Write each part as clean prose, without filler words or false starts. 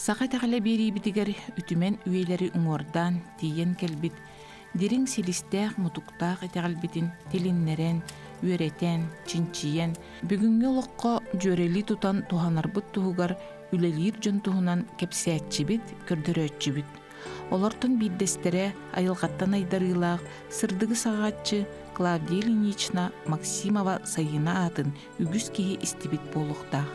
Саха итэҕэлэ биэриибитигэр үтүмэн үйэлэри уҥуордаан тиийэн кэлбит дириҥ силистээх-мутуктаах итэҕэлбитин тилиннэрэн, үөрэтэн, чинчийэн, бүгүҥҥү олоххо дьүөрэлии тутан туһанарбыт туһугар үлэлиир дьон туһунан кэпсээччибит, көрдөрөөччүбүт. Олортон биирдэстэрэ айылҕаттан айдарыылаах сырдыгы саҕааччы Клавдия Ильинична Максимова Сайыына аатын үгүс киһи истибит буолуохтаах.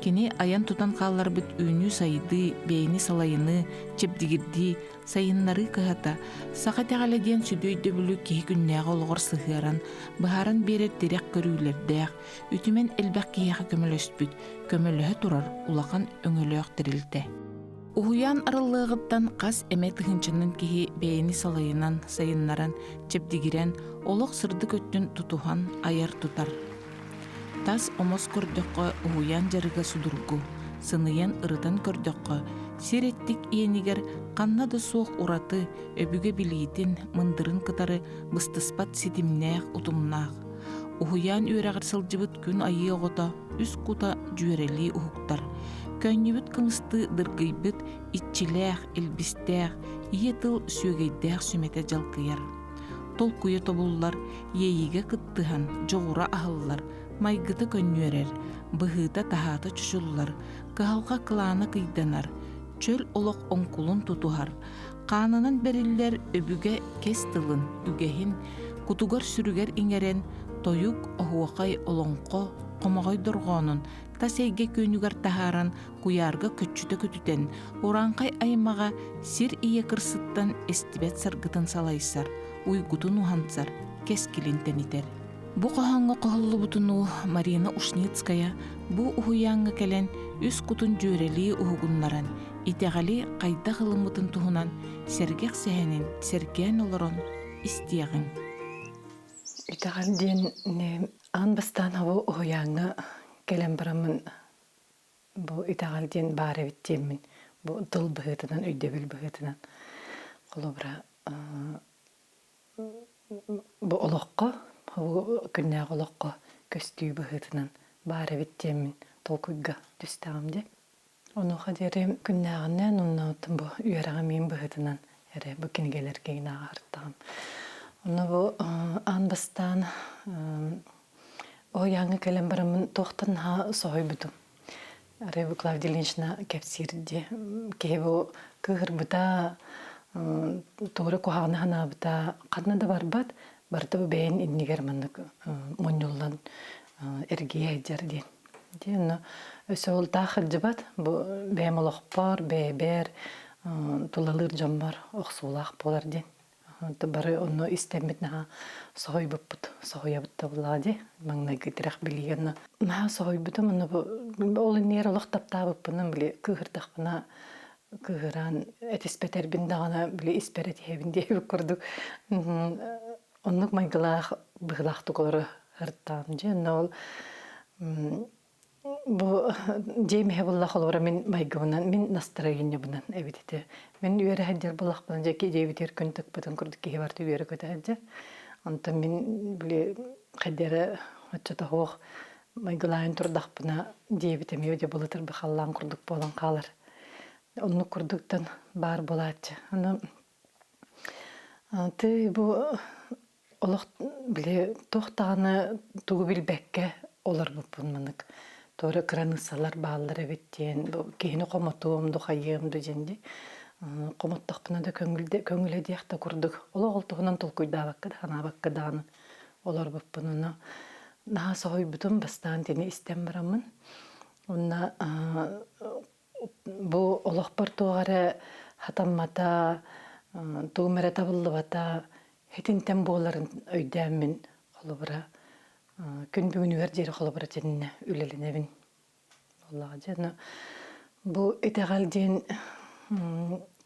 Кини айан-тутан хаалларбыт үүнүү-сайдыы, бэйэни салайыныы, чэбдигирдии, сайыннарыы кыһата, саха итэҕэлэ диэн сүдү өйдөбүлү киһи күннээҕи олоҕор сыһыаран, быһааран биэрэр тирэх көрүүлэрдээх, үтүмэн элбэх киһиэхэ көмөлөспүт, көмөлөһө турар улахан өҥөлөөх тэрилтэ. Уһуйаан арыллыаҕыттан хас эмэ тыһыынчанан киһи бэйэни салайынан, сайыннаран, чэбдигирэн, олох сырдык өттүн тутуһан айар-тутар. Тас омос көрдөххө уһуйаан дьарыга судургу, сыныйан ырытан көрдөххө, сир эттик иэнигэр ханна да суох ураты, өбүгэ билиитин, мындырын кытары быстыспат ситимнээх, утумнаах. Уһуйаан үөрэҕэр сылдьыбыт күн айыы оҕото үс кута дьүөрэлии уһуктар. Көөнньүбүт кымыстыы дыргыйбыт, иччилээх, илбистээх, ийэ тыл сүөгэйдээх сүмэтэ дьалкыйар. Толкуйа тобуллар, иэйиигэ кыттыһан дьоҕура аһыллар, майгыта көнньүөрэр, быһыыта-таһаата чочуллар, кыһалҕа кылаана кыйданар, чөл олох оҥкулун тутуһар, хаанынан бэриллэр өбүгэ кэс тылын, үгэһин кутугар-сүрүгэр иҥэрэн тойук, оһуохай, олоҥхо, хомоҕой дорҕоонун тас эйгэ күөнүгэр таһааран куйаарга көччүтэ көтүтэн, урааҥхай аймаҕа сир ийэ кырсыттан эстибэт саргытын салайсар, уйгутун уһансар, кэскилин тэнитэр. Бу хоһооҥҥо хоһуллубутунуу Марина Ушницкая бу уһуйааҥҥа кэлэн үс кутун дьүөрэлии уһугуннаран, итэҕэли хайдах ылыммытын туһунан сэргэх сэһэнин сэргээн олорон истиэҕиҥ. Итэҕэл диэн аан бастаан бу уһуйааҥҥа кэлэн бараммын бу итэҕэл диэн баар эбит диэммин бу тыл быһыытынан өйдөбүл быһыытынан холобура бу олоххо бу күннээҕи олоххо көстүү быһыытынан баар эбит диэммин толкуйга түстэҕим дии. Онуоха диэри күннээҕинэн уонна бу үөрэҕим иин быһыытынан эрэ бу кинигэлэргэ ааҕартаҕым. Онно бу аан бастаан уһуйааҥҥа кэлэн бараммын туохтан наһаа соһуйбутум. Арай бу Клавдия Ильинична кэпсиир дии киһи бу кыыһырбыта, тугу эрэ куһаҕаны санаабыта ханна да барбат, барыта бу бэйэн иннигэр маннык мунньуллан эргийэ сылдьар диэн. Дии онно өссө ол таах сылдьыбат, бу бэйэм олохпор, бэйэбэр, тулалыыр дьоммор охсуулаах буолар диэн. Бары онно истэммит наһаа соһуйбуппут, соһуйабыт да буоллаҕа дии, маҥнайгы тирэх билиигэ онно наһаа соһуйбутум, онно бу ол иннигэр олох таптаабыппынан били кыыһырдахпына кыыһыран этиспэтэрбин даҕаны били испэр этиһэбин диэбит курдук оннук майгылаах быһыылаахтык олоро сырыттаҕым дьэ онно ол бу дьиэм иһэ буолла холобура мин майгыбынан мин настроениебынан эбит этэ мин үөрэ сылдьар буоллахпына дьэ дьиэбитигэр күн тыкпытын курдук киһи барыта үөрэ көтө сылдьар онтон мин били хайда эрэ оччото суох майгылаайын турдахпына дьиэбит эмиэ дьэ былытырбы халлаан курдук буолан хаалар оннук курдуктан баар буолааччы ону Тыы бу олох били туох даҕаны тугу билбэккэ олорбуппун маннык туора кыраныыссалар бааллар эбит диэн бу киһини хомотуом ду хайыам ду диэн дии хомоттохпуна да көҥүлэ диэх да курдук олох ол туһунан толкуйдаабакка да санаабакка даҕаны олорбуппун ону наһаа соһуйбутум бастаан итини истэн бараммын уонна Бу олохпор туох эрэ хатаммата, тугум эрэ табыллыбата итинтэн буоларын өйдөөммүн холобура күн бүгүнүгэр диэри холобура итиннэ үлэлэнэбин буоллаҕа дьэ ону бу итэҕэл диэн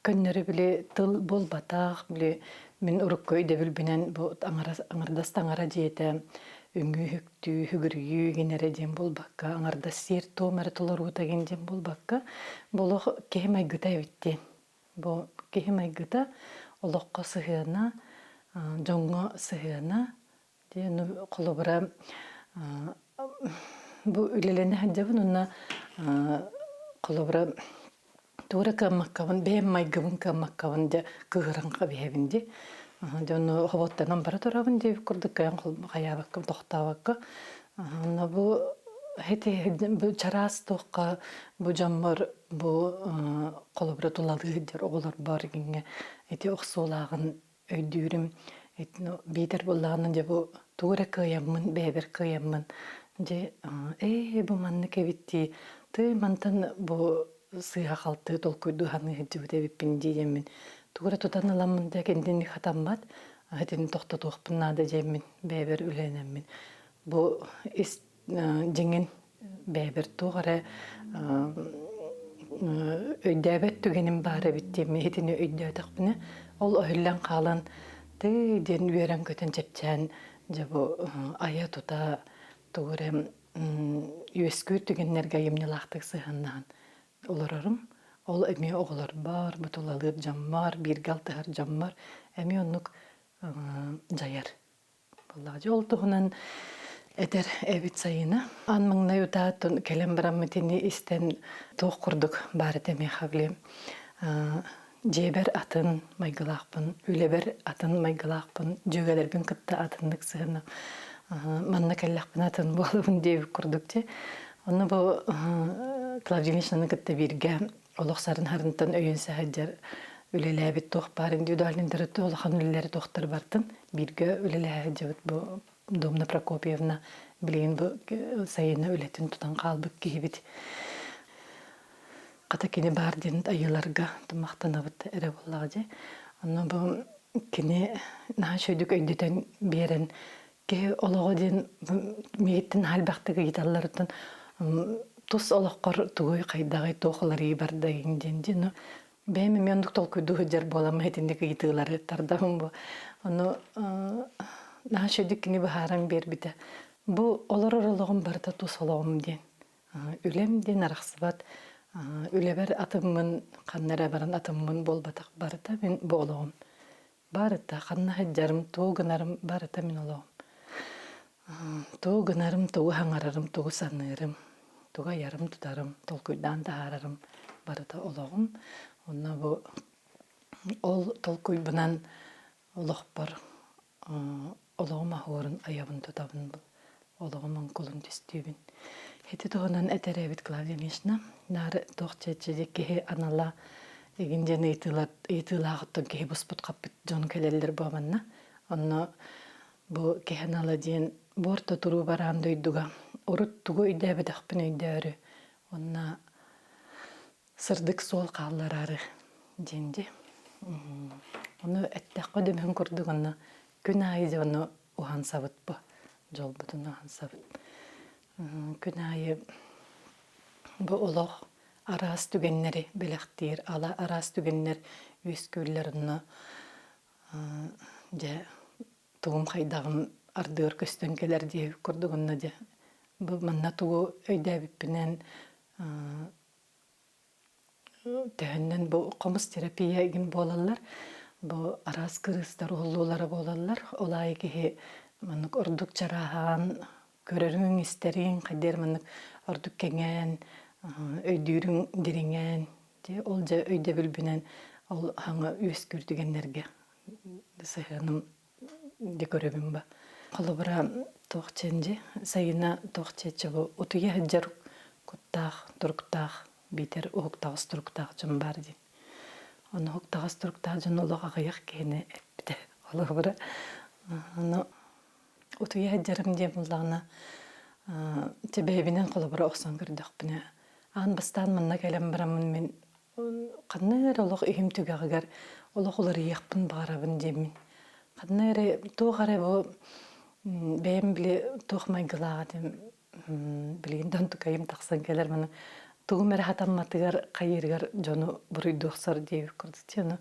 көннөрү били тыл буолбатах били мин урукку өйдөбүлбүнэн бу аҥардас таҥара дьиэтэ үҥүү Түүһүгүрүйүү гин эрэ диэн буолбакка, аҥардас сиэр-туом эрэ толоруута гин диэн буолбакка, бу олох киһи майгыта эбит диэн. Бу киһи майгыта олоххо сыһыана, дьоҥҥо сыһыана диэн холобура бу үлэлэнэ сылдьабын уонна холобура. Туора кыаммаккабын, бэйэм майгыбын кыаммаккабын дьэ кыыһыран кэбиһэбин дии. Дьэ ону хоботтонон бара турабын диэбит курдук кыайан хайаабакка, тохтообокко. Онно бу ити бу чараас туохха бу дьоммор бу холобура тулалыы сылдьар оҕолорбор игиҥҥэ ити охсуулааҕын өйдүүрүм. Биитэр буоллаҕына дьэ бу тугу эрэ кыайаммын, бэйэбэр кыайаммын дьэ ээ бу маннык эбит дии, тыый мантан бу сыыһа-халты толкуйдуу саныы сылдьыбыт эбиппин дии диэммин тугу эрэ тутан ыламмын да кинини хатаммат, итини тохтотуохпун наада диэммин бэйэбэр үлэлэнэммин бу ис дьиҥин бэйэбэр туох эрэ өйдөөбөт түгэним баар эбит диэммин итини өйдөөтөхпүнэ ол өһүллэн хаалан тыы диэн үөрэн-көтөн чэпчээн дьэ бу айа-тута тугу эрэ үөскүүр түгэннэргэ айымньылаахтык сыһыаннаһан олорорум. Ол эмиэ оҕолорбор, бу тулалыыр дьоммор, бииргэ алтыһар дьоммор эмиэ оннук дьайар. Буоллаҕа дьэ ол туһунан этэр эбит Сайыына. Аан маҥнай утааттан кэлэн бараммыт ини истэн туох курдук баар этэ миэхэ били дьиэбэр атын майгылаахпын, үлэбэр атын майгылаахпын, дьүөгэлэрбин кытта атыннык сыһыанна манна кэллэхпинэ атын буолабын диэбит курдук дьэ. Онно бу Клавдия Ильиничнаны кытта бииргэ олох сарын харынтан өйөн саһадьар үлэлээбит туох баар индивидуальный төрөттө улахан үлэлэри туохтар бартын бииргэ үлэлэһэ сылдьыбыт бу Домна Прокопьевна билигин бу сайына үлэтин тутан хаалбыт киһибит хата кини баар диэн айыыларга махтанабыт эрэ буоллаҕа дии. Онно бу кини наһаа үчүгэйдик өйдөтөн биэрэн киһи олоҕо диэн миигиттэн наһаа элбэхтик ыйыталларыттан тус олоххор тугуй хайдаҕый туох уларыйыы бардайыҥ диэн дии ну бэйэм эмиэ оннук толкуйдуу сылдьар буоламмын итинник ыйытыылары тардабын бу ону наһаа үчүгэйдик кини быһааран биэрбитэ бу олорор олоҕум барыта тус олоҕум диэн үлэм диэн арахсыбат үлэбэр атыммын ханна эрэ баран атыммын буолбатах барыта мин бу олоҕум Барыта, ханна сылдьарым, тугу гынарым барыта мин олоҕум. Тугу гынарым, тугу саҥарарым, тугу саныырым, тугу айарым-тутарым, толкуйдаан таһаарарым барыта олоҕум. Онно бу ол толкуйбунан олохпор олоҕум аһуурун айабын-тутабын олоҕум оҥкулун түстүүбүн. Ити туһунан этэр эбит Клавдия Ильинична. Наар туох чэччи киһи анала игин диэн ыйытыылаах оттон киһи буспут хаппыт дьон кэлэллэр буоманна. Онно бу киһи анала диэн бу орто туруу бараан дойдуга урут тугу өйдөөбөтөхпүн өйдөөрү уонна сырдык суол хааллараары диэн дии. Ону эттэххэ дөбөҥ курдук онно күн аайы дьэ ону уһансабыт бу дьолбутун уһансабыт. Күн аайы бу олох араас түгэннэри бэлэхтиир, ала араас түгэннэр үөскүүллэр онно дьэ тугум хайдаҕым ардыгар көстөн кэлэр диэбит курдук онно дьэ бу манна тугу өйдөөбүппүнэн Төһөннөн бу хомус терапия игин буолаллар, бу араас кырыыстар уһуллуулара буолаллар. Ол аайы киһи маннык ордук чарааһаан көрөрүҥ, истэриҥ, хайдах эрэ маннык ордук кэҥээн, өйдүүрүҥ дириҥээн, дьэ ол дьэ өйдөбүлбүнэн ол хаҥа үөскүүр түгэннэргэ сыһыаным дьэ көрөбүн ба. Холобура, туох дьэ сайына туох чэ бу утуйа сылдьар куттаах, туруктаах биитэр уһуктаҕас туруктаах дьон баар диэн. Ону уһуктаҕас туруктаах дьон олох аҕыйах киһини эппитэ. Холобура, ону утуйа сылдьарым диэн буоллаҕына, чэ бэйэбинэн холобура охсон көрдөхпүнэ, аан бастаан манна кэлэн бараммын мин ханна эрэ олох иһим түгэҕигэр олох уларыйыахпын баҕарабын диэммин. Ханна эрэ туох эрэ бу бэйэм били туох майгылаах этим билигин да онтукайым тахсан кэлэр маны тугум эрэ хатамматыгар хайыырыгар дьону буруйдуохсар диэбит курдук ону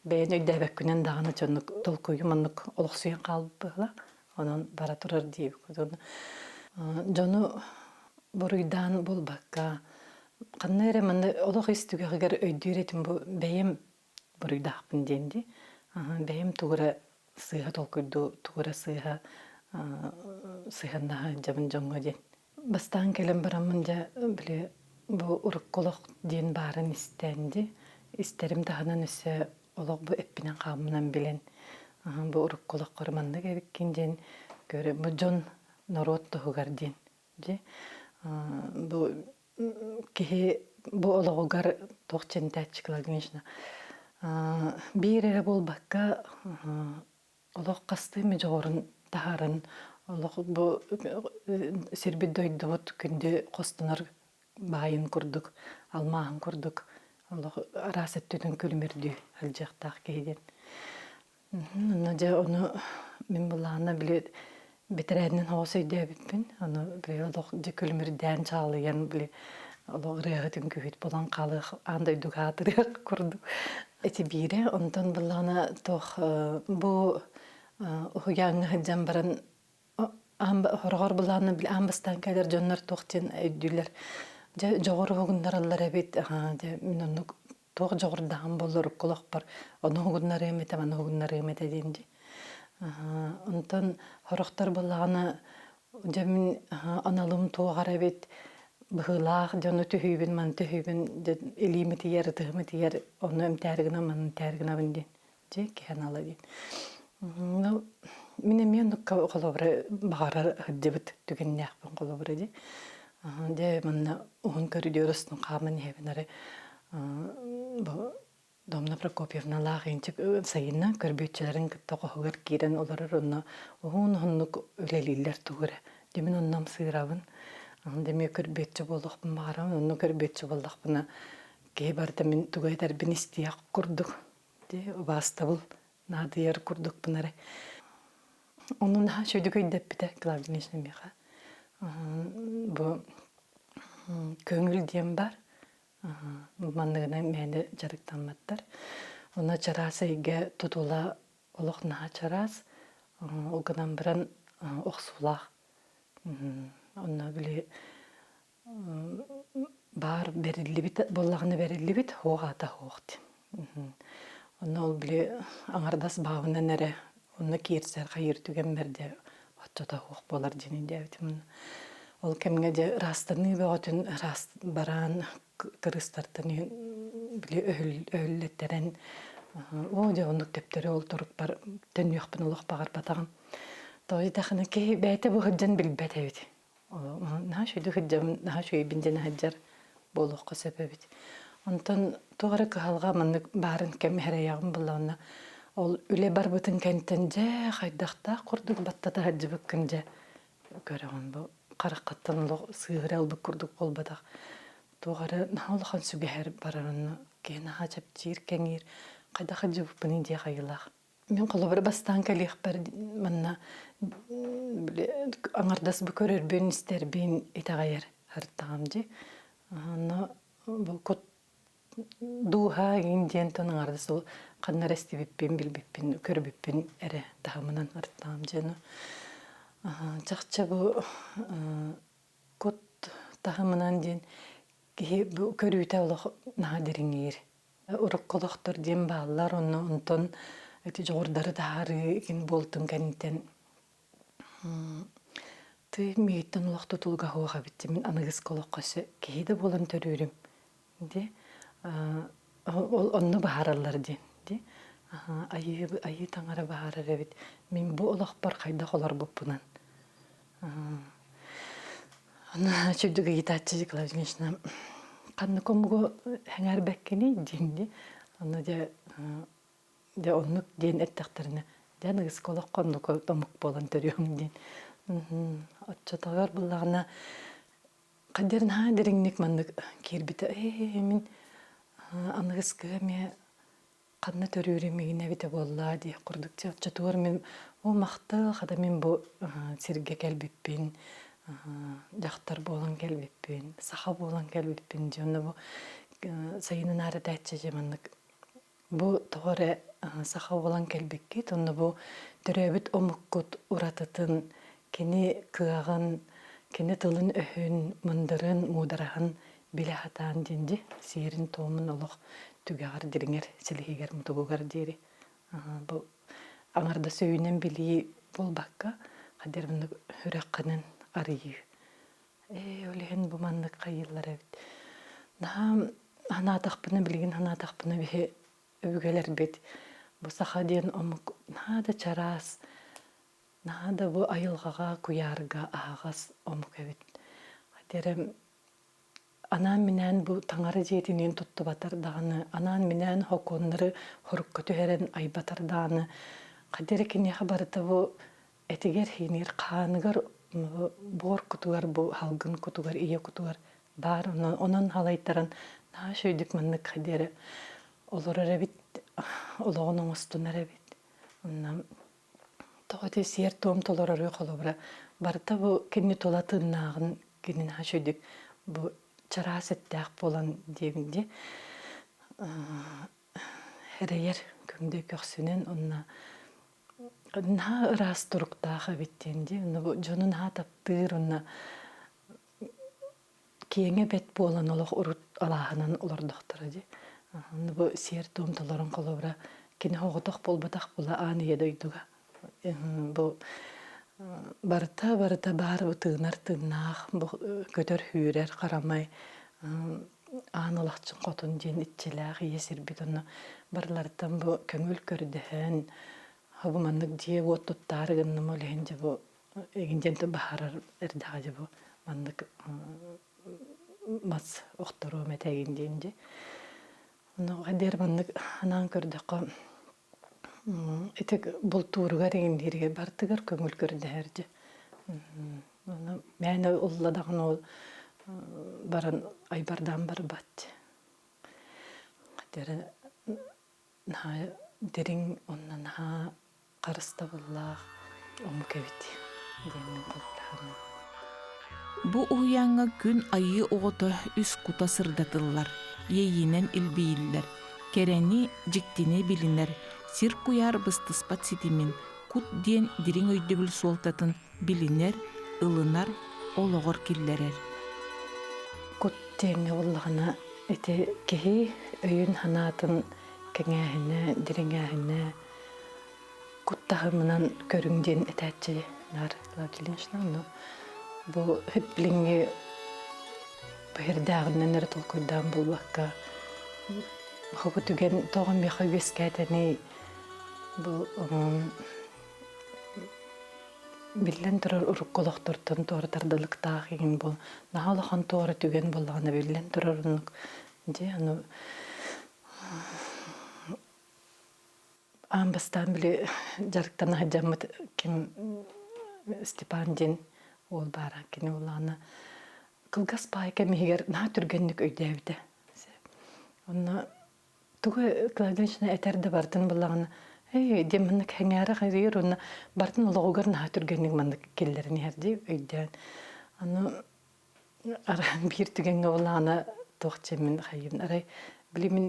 бэйэн өйдөөбөккүнэн даҕаны дьоннук толкуйум оннук олохсуйан хаалбыт быһыылаах онон бара турар диэбит курдук дьону буруйдаан булбакка ханна эрэ манна олох ис түгэҕигэр өйдүүр этим бу бэйэм буруйдаахпын диэн дии бэйэм тугу эрэ сыыһа толкуйдуу тугу эрэ сыыһа сыһыаннаһа сылдьабын дьоҥҥо диэн бастаан кэлэн бараммын дьэ били Бу урукку олох диэн баарын истэн ди истэрим таһынан өссө олох бу эппинэн хааммынан билэн бу урукку олоххор маннык эбиккин диэн көрө бу дьон норуот туһугар диэн дьи бу киһи бу олоҕугар туох чэнтээччи конечно биир эрэ буолбакка олох хастыы эмэ дьоҕурун таһааран олох бу сирбит дойдубут күндү хостонор баайын курдук алмааһын курдук олох араас өттүтүн күлүмүрдүү сылдьыахтаах киһи диэн. Онно дьэ ону мин былаана били бэтэрээнинэн оҕус өйдөөбүппүн. Ону били олох дьэ күлүмүрдээн чаалыйан били олох ырыаһыт үҥкүүһүт буолан хаалыах аан дойдуга аатырыах курдук Ити биирэ, онтон буллаҕына туох бу уһуйааҥҥа сылдьан баран хороҕор былаанна били аан бастаан кэлэр дьоннор туох диэн өйдүүллэр. Дьэ дьоҕур уһугуннараллар эбит, дьэ мин оннук туох дьоҕурдаһан буолла урукку олохпор ону уһугуннарыам этэ, маны уһугуннарыам этэ диэн дии. Онтон сорохтор буоллаҕына Дьэ мин аналым туоҕар эбит быһыылаах дьону түһүүбүн, маны түһүүбүн, дьэ илиим итийэр, ытыһым итийэр, ону эмтээри гынан, маны эмтээри гынабын диэн. Дьэ киһи анала диэн. Ну, мин эмиэ оннукка холобура баҕарар сылдьыбыт түгэннээхпин холобура дии. Дьэ манна уһун көрүдүөр устун хааман иһэбин арай бу Домна Прокопьевналаах инчик сайынна көрбүөччүлэрин кытта хоһугар киирэн олорор онно уһун-уһуннук үлэлииллэр тугу эрэ. Дьэ мин онно ымсыырабын. Дьэ эмиэ көрбүөччү буолуохпун баҕарабын. Онно көрбүөччү буоллахпына киһи барыта мин тугу этэрбин истиэх курдук. Дии убаастабыл наадыйар курдукпун эрэ. Ону наһаа үчүгэйдик өйдөппүтэ Клавдия Ильинична миэхэ. Бу көҥүл диэн бар. Манныгынан мээнэ дьарыктамматтар. Онно чараас эйгэ тутула олох наһаа чараас, ол гынан баран охсуулаах. Онно били баар бэриллибит буоллаҕына бэриллибит, суох аата суох диэн. Онно ол били аҥардас баабынан эрэ онно киирсэр хайыыр түгэммэр дьэ оччото суох буолар диэн өйдөөбүтүм. Ол кэмҥэ дьэ ыраастаныы бөҕөтүн ыраас бараан кырыыстартан били өһүллэттэрэн оо дьэ оннук төптөрү ол турукпар төннүөхпүн олох баҕарбатаҕым. Тоҕо диэтэххинэ киһи бэйэтэ бу сылдьан билбэт эбит. Наһаа үчүгэйдик сылдьабын, наһаа үчүгэйбин диэн сылдьар буолуохха сөп эбит. Онтон туох эрэ кыһалҕа маннык баарын кэм эрэйэҕин буллаҕына, ол үлэ барбытын кэнниттэн дьэ хайдахтаах курдук баттата сылдьыбыккын дьэ көрөҕүн бу хараххыттан олох сыыһыра ылбыт курдук буолбатах. Туох эрэ наһаа улахан сүгэһэр барарын киһи наһаа чэпчиир, кэҥиир, хайдах сылдьыбыппыный диэх айылаах. Мин холобура бастаан кэлиэхпэр манна били аҥардас бу көрөрбүн, истэрбин итэҕэйэр сырыттаҕым дии. Онно бу кут дууһа игин диэн тон аҥардас ол ханна эрэ истибиппин, билбиппин, көрбүппүн эрэ таһымынан ырыттаҕым дьэ. Чахчы бу кут таһымынан диэн киһи бу көрүүтэ олох наһаа дириҥиир. Урукку олохтор диэн бааллар, онно онтон ити дьоҕурдары таһаарыы игин буолтун кэнниттэн тыы миигиттэн олох тутулуга суох эбит мин аныгыскы олоххо өссө киһи да буолан төрүүрүм ди ол онно баһаараллар диэн ди айыы айыы таҥара баһаарар эбит мин бу олохпор хайдах олорбуппунан Аны чүрдүк ыйытааччы Николай Владимировична ханнык омугу сэҥээрбэккиний диэн дии. Аны дьэ дьэ оннук диэн эттэхтэринэ дьэ аныгыскы олоххо оннук омук буолан төрүөм диэн. Оччотоҕор буллаҕына хайдах наһаа дириҥник маннык киирбитэ ээ мин аныгыскыга эмиэ ханна төрүүрүм игин эбитэ буоллаа диэх курдук дьэ оччотугар мин оо махтал хата мин бу сиргэ кэлбиппин дьахтар буолан кэлбиппин саха буолан кэлбиппин дьэ онно бу сайынын аара этээччи дьэ маннык бу тоҕо эрэ саха буолан кэлбиккит онно бу төрөөбүт омуккут уратытын кини кыаҕын кини тылын-өһүн мындырын муудараһын билэ сатаан диэн дии сиэрин-туомун олох түгэҕэр дириҥэр силиһигэр мутугугар диэри бу аҥардас өйүнэн билии буолбакка хайдах маннык үрэххинэн арыйыы ээ ол иһин бу маннык хайыыллар эбит. Наһаа санаатахпына, билигин санаатахпына биһи өбүгэлэрбит бу саха диэн омук наһаа да чараас, наһаа да бу айылҕаҕа, куйаарга аһаҕас омук эбит. Эрэ анаан-минээн бу таҥара дьиэтиниин туттубатар даҕаны, анаан-минээн хокуоннары хорукка түһэрэн айбатар даҕаны, хайда эрэ киниэхэ барыта бу этигэр-сиинигэр, хааныгар буор кутугар, бу салгын кутугар, ийэ кутугар баар. Онон халайтаран наһаа үчүгэйдик маннык хайда эрэ олорор эбит, олоҕун оҥостунар эбит. Онно тоҕо ити сиэр-туом толорору холобура барыта бу кини тула тыыннааҕын кини наһаа үчүгэйдик бу чараас эттээх буолан диэбин дии эрэйэр көҥдөй көхсүнэн уонна наһаа ыраас туруктаах эбит диэн дии онно бу дьону наһаа таптыыр уонна киэҥэ бэт буолан олох урут алааһынан олордохторо дии. Онно бу сиэр-туом толорон холобура кини оҕотох буолбатах була аан ийэ дойдуга. Бу барыта барыта баар бу тыынар тыыннаах, бу көтөр-сүүрэр харамай аан алахчын хотун диэн иччилээх ийэ сирбит онно барыларыттан бу көҥүл көрдөһөн бу маннык дьиэ-уот туттаары гынным ол иһин дьэ бу Эгин диэн баһаарар эрдэҕэ дьэ бу маннык мас охторуом этэ эгин диэн дии. Онно диэр маннык анаан көрдөххө ити бултууругар игиннииригэр бартыгар көҥүл көрдөһөр дьэ. Ону мээнэ улла даҕаны ол баран айбардаан барбат дьэ. Наһаа дириҥ уонна наһаа харыстабыллаах омук эбит диэммин холбоһобун. Бу уһуйааҥҥа күн айыы оҕото үс кута сырдатыллар, иэйиинэн илбийиллэр, кэрэни, дьиктини билинэр, сир куйаар быстыспат ситимин, кут диэн дириҥ өйдөбүл суолтатын билинэр, ылынар, олоҕор киллэрэр. Кут диэҥҥэ буоллаҕына ити киһи өйүн-санаатын кэҥээһинэ, дириҥээһинэ куттаһымынан көрүҥ диэн этээччи наар Владимировична ону бу билиҥҥи быһырдааҕынан эрэ толкуйдаан булбакка бу түгэн тоҕо миэхэ үөскээтэний бу Биллэн турар, урукку олохтортон туора тардылыктаах игин бу наһаа улахан туора түгэн буоллаҕына биллэн турар оннук дьэ ону аан бастаан били дьарыктана сылдьаммыт ким Степан диэн уол баара кини буоллаҕына кылгас баай кэм иһигэр наһаа түргэнник өйдөөбүтэ. Онно Тугу Клавдия этэр да бартын буллаҕына, «Эй, диэн маннык сэҥээрэ хайыыр уонна бартын олоҕугар наһаа түргэнник маннык киллэрэн иһэр» дии өйдөөн. Аны биир түгэҥҥэ буллаҕына туох дьиэммин хайыыбын арай били мин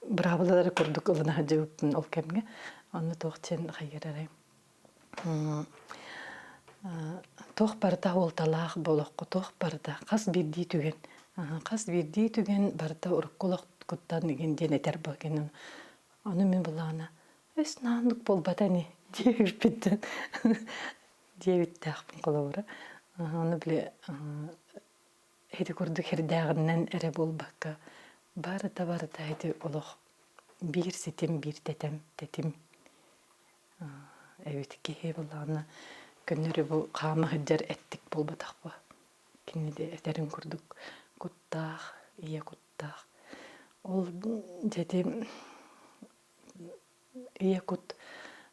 быраабылалары курдук ылына сылдьыбыппын ол кэмҥэ. Онно туох диэн хайыыр арай туох барыта уолталаах болоххо туох барыта хас биирдии түгэн хас биирдии түгэн барыта урукку олохкуттан игин диэн этэр буолгин ону мин булаана өс нааннык буолбата ини диэбиппиттэн диэбиттээхпин холобура ону били ити курдук хэрдээҕинэн эрэ буолбакка барыта барыта ити олох биир ситим биир тэтим тэтим Эбит киһи былаана көннөрү бу хаама сылдьар эттик буолбатах буо. Кини да этэрин курдук куттаах, ийэ куттаах. Ол дьэти ийэ кут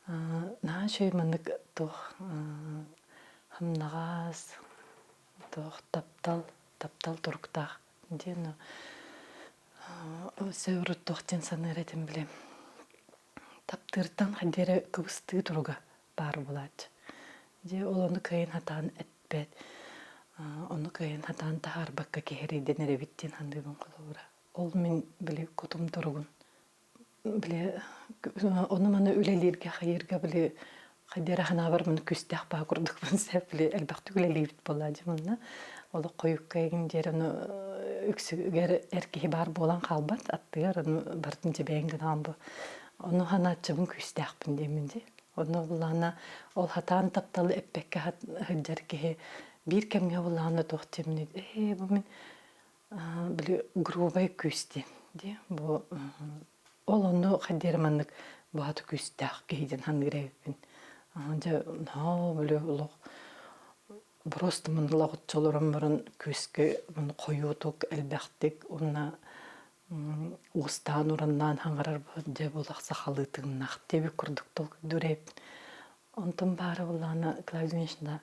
наһаа үчүгэй маннык туох хамнаҕас, туох таптал, таптал туруктаах диэн өссө туох диэн саныыр этим билим. Таптыыртан хайдах эрэ кыбыстыы туруга баар буолааччы. Дьэ ол ону кыайан сатаан эппэт, ону кыайан сатаан таһаарбакка киһи эрэйдэнэр эбит диэн саныыбын холобура. Ол мин били кутум туругун били ону-маны үлэлииргэ хайыырга били хайдах эрэ санаабар маны күүстээх баа курдукпун сөп били элбэхтик үлэлиибит буоллаа дьэ манна олох хойукка игин диэр ону үксүгэр эр киһи баар буолан хаалбат аттыгар ону барытын дьэбэйэн гынаан бу ону ханааччыбын күүстээхпин диэммин дии онно буллаана ол хатаан тапталы эппэккэ сылдьар киһи биир кэмҥэ буллаана туох диэммин ээ бу мин. Били грубай күүс диэн дии. Бу ол онно хайдах эрэ маннык баҕата күүстээх киһи диэн саныыр эбиппин. Дьэ наһаа били олох просто мындыла олорон баран күүскэ хойуутук элбэхтик уонна уустаан ураннаан хаҥарар дьэ булах сахалыы тыыннаах диэбит курдук толкуйдуур эбиппин. Онтон баара буоллаҕына Клавдия Ильинична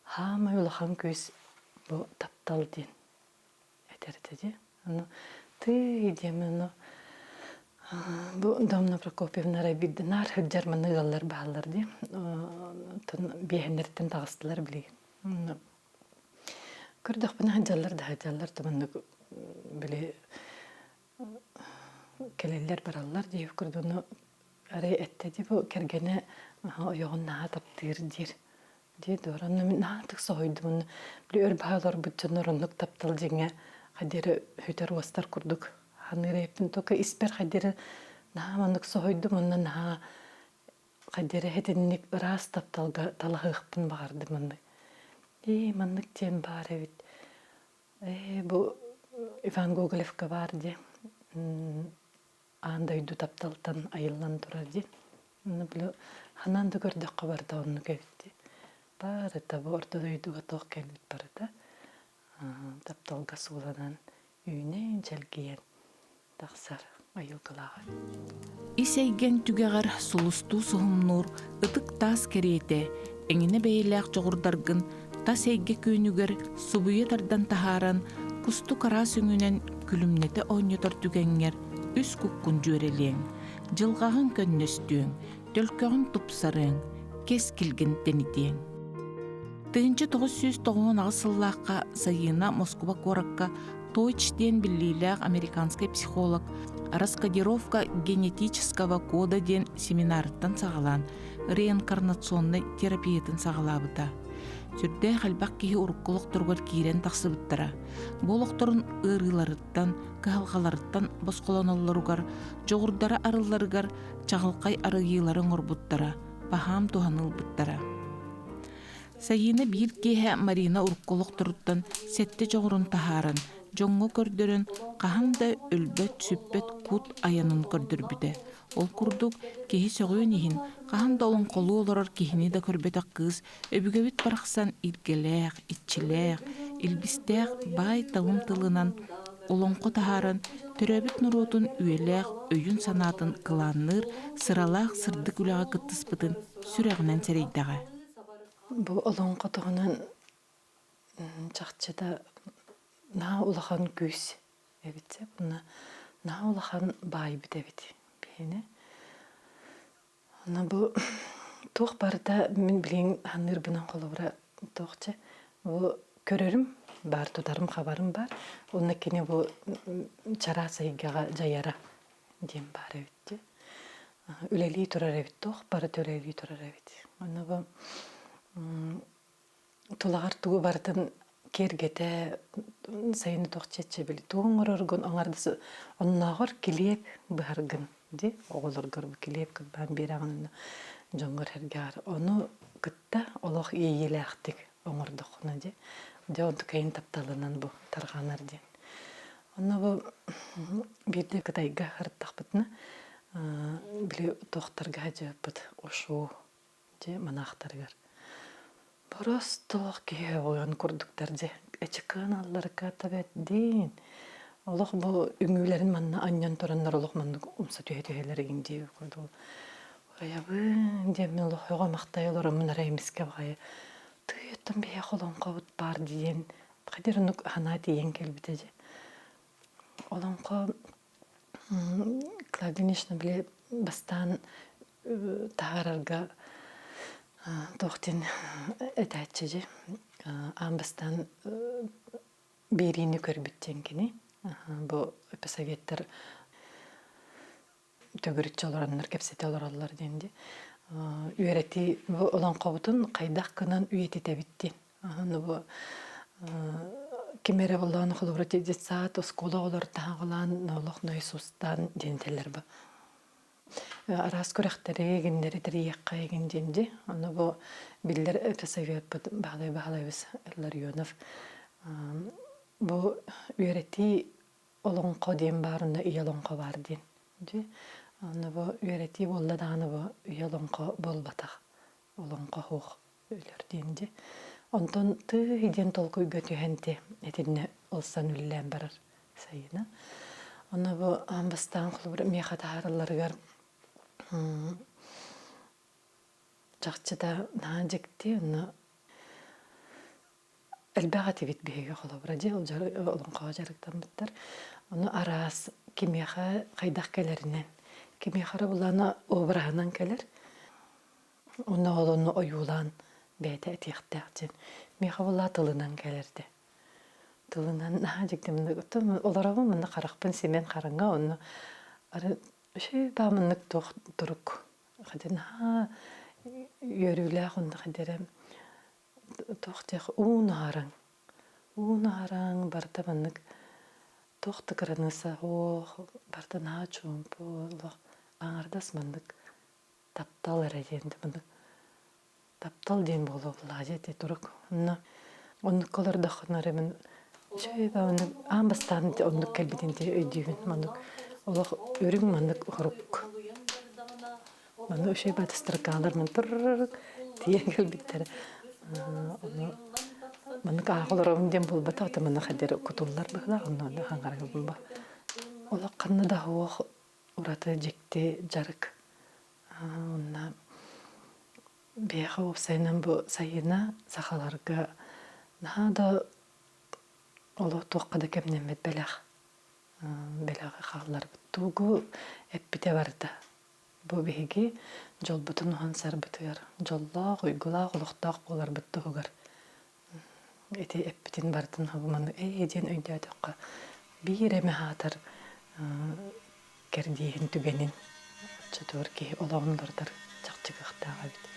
хаамай улахан күүс бу таптал диэн этэр этэ дии. Ону тыый диэмин ону бу Домна Прокопьевна эрэ биирдэ наар сылдьар манна ыаллар бааллар дии. Оттон биэһэннэриттэн таҕыстылар билигин. Онно көрдөхпүнэ сылдьаллар да сылдьаллар да маннык били кэлэллэр бараллар диэбит курдук ону арай эттэ дии бу кэргэнэ ойоҕун наһаа таптыыр диир. Дии дуо, онно мин наһаатык соһуйдум уонна били өр баһа олорбут дьоннор оннук таптал дьиҥэ хайдах эрэ сүтэр уостар курдук саныыр эбиппин только испэр хайдах эрэ наһаа маннык соһуйдум уонна наһаа хайдах эрэ итинник ыраас тапталга талаһыахпын баҕардым маннык. Ээ маннык диэн баар эбит. Ээ бу Иван Гоголевка баар дии. Аан дойду тапталтан айыллан турар диэн. Онно били ханан да көрдөххө барыта оннук эбит дии. Барыта бу орто дойдуга туох кэлбит барыта тапталга сууланан үүнэн чэлгийэн тахсар айылгылааҕа. Ис эйгэҥ түгэҕэр сулустуу суһумнуур ытык таас кэриэтэ эҥинэ бэйэлээх дьоҕурдаргын тас эйгэ күөнүгэр субуйа тардан таһааран кустук араас өҥүнэн күлүмнэтэ оонньотор түгэҥҥэр үс куккун дьүөрэлиэҥ, дьылҕаҕын көннөстүөҥ, төлкөҕүн тупсарыаҥ, кэскилгин тэнитиэҥ. 1998 сыллаахха Сайыына Москуба куоракка Тойч диэн биллиилээх американскай психолог «Раскодировка генетического кода» диэн семинарыттан саҕалаан реинкарнационнай терапиятын саҕалаабыта. Сүрдээх элбэх киһи урукку олохторугар киирэн тахсыбыттара. Бу олохторун ыарыыларыттан, кыһалҕаларыттан босхолоноллоругар, дьоҕурдара арылларыгар чаҕылхай арыйыылары оҥорбуттара, баһаам туһанылбыттара. Сайыына биир киэһэ Марина урукку олохторуттан сэттэ дьоҕурун таһааран, дьоҥҥо көрдөрөн, хаһан да өлбөт-сүппэт кут айанын көрдөрбүтэ. Ол курдук, киһи сөҕүөн иһин, хаһан да олоҥхолуу олорор киһини да көрбөтөх кыыс өбүгэбит барахсан илгэлээх, иччилээх, илбистээх баай-талым тылынан олоҥхо таһааран, төрөөбүт норуотун үйэлээх өйүн-санаатын кылаанныыр сыралаах сырдык үлэҕэ кыттыспытын сүрэҕинэн сэрэйдэҕэ. Бу олоҥхо туһунан чахчыта наһаа улахан күүс эбит сөп. Уонна наһаа улахан баайбыт эбит биһини. Онно бу туох барыта мин билигин саныырбынан холобура туох чэ бу көрөрүм баар, тутарым, хабарым баар. Уонна кини бу чараас эйгэҕэ дьайара диэн баар эбит дии. Үлэлии турар эбит, туох барыта үлэлии турар эбит. Онно бу Тулаҕар тугу барытын киэргэтэ, сайыны туох чэччэбил тугу оҥороргун оҥордус оннооҕор килиэп быһаргын дии оҕолоргор бу килиэп кырбаан биэрэҕин дьоҥҥор эргээҕэр ону кытта олох иэйиилээхтик оҥордоххуна дии дьэ онтукайын тапталынан бу тарҕанар диэн онно бу биирдэ Кытайга сырыттахпытына били туохтарга сылдьыбыппыт ушу Дьэ манаахтарыгар Боростуох киһи өҕүөн курдуктар дьэ эчикыан алларка тэбэддиин олох бу үҥүүлэрин манна анньан тураннар олох маннык умса түһэ түһэлэр игин диэбит курдук айабын диэммин олох өҕө махтай олороммун арай эмискэ баҕайы тыйыттан биһиэхэ олоҥхобут баар диэн хадир оннук санаа тиийэн кэлбитэ дьэ олоҥхо Клавдия били бастаан таһаарарга туох диэн этээччи дьи аан бастаан биэриини көрбүт диэн кини бу эписоветтар төгүрүччү олороннор кэпсэтэ олороллор диэн дии үөрэтии бу олоҥхобутун хайдах гынан үйэтитэбит диэн Аны бу ким эрэ боллоон холобура детсад оскуола оҕолор таһаҕалаан олох нойсустаан диэн этэллэр бу. Араас күрэхтэри гиннэри тэрийиэххэ игин диэн дии. Ону бу биллэр эписоветпыт Баһылай Баһылайбыс Ларионов. Бу үөрэтии олоҥхо диэн баар уонна ийэ олоҥхо баар диэн. Дьэ, онно бу үөрэтии буолла даҕаны бу ийэ олоҥхо буолбатах. Олоҥхо суох өлөр диэн дьэ. Онтон тыый диэн толкуйга түһэн ти итиннэ ылсан үлэлээн барар Сайыына. Онно бу аан бастаан холобур миэхэ таһааралларыгар чахчыта наһаа дьикти онно Элбэх этибит биһиги холобура дьэ ол олоҥхоҕо дьарыктаммыттар. Ону араас кимиэхэ хайдах кэлэринэн, кимиэхэ эрэ булана обраһынан кэлэр. Онно ол ону ойуулаан бэйэтэ этиэхтээх диэн. Миэхэ буоллаа тылынан кэлэрдэ. Тылынан наһаа дьикти маннык оттон олоробун манна харахпын симэн хараҥа онно ары үчүгэй баа маннык туох турук хадьа наһаа үөрүүлээх онно хадьа Туох диэх уун аһараҥ, уун аһараҥ барыта маннык туох да кыраныысса суох, барыта наһаа чуумпу олох аҥардас маннык таптал эрэ диэн маннык таптал диэн буолуо буоллаҕа дии ити турук. Онно оннукка олордоххуна эрэ мин үчүгэй баҕайы аан бастаан оннук кэлбитин өйдүүбүн маннык олох үрүҥ маннык хорук Манна үчүгэй батыстаркаалар мин тыррырык тиийэн кэлбиттэрэ. Ону маннык ааҕа олоробун диэн буолбатах, это манна хайдары кутуллар быһыылаах, онно онно хаҥарага булба. Олох ханна да суох ураты дьикти дьарык. Онно биһиэхэ уопсайынан бу сайына сахаларга наһаа да олох туохха да кэмнэммит бэлэх бэлэҕи хаалларбыт. Тугу эппитэ барыта. Бу биһиги дьолбутун уһансарбытыгар, дьоллоох, уйгулаах олохтоох буоларбыт туһугар ити эппитин барытын хабыманы ээ диэн өйдөөтөххө биир эмэ аатар кэрдииһин түгэнин оччотугар киһи олоҕун барытар чахчы кыахтаах эбит.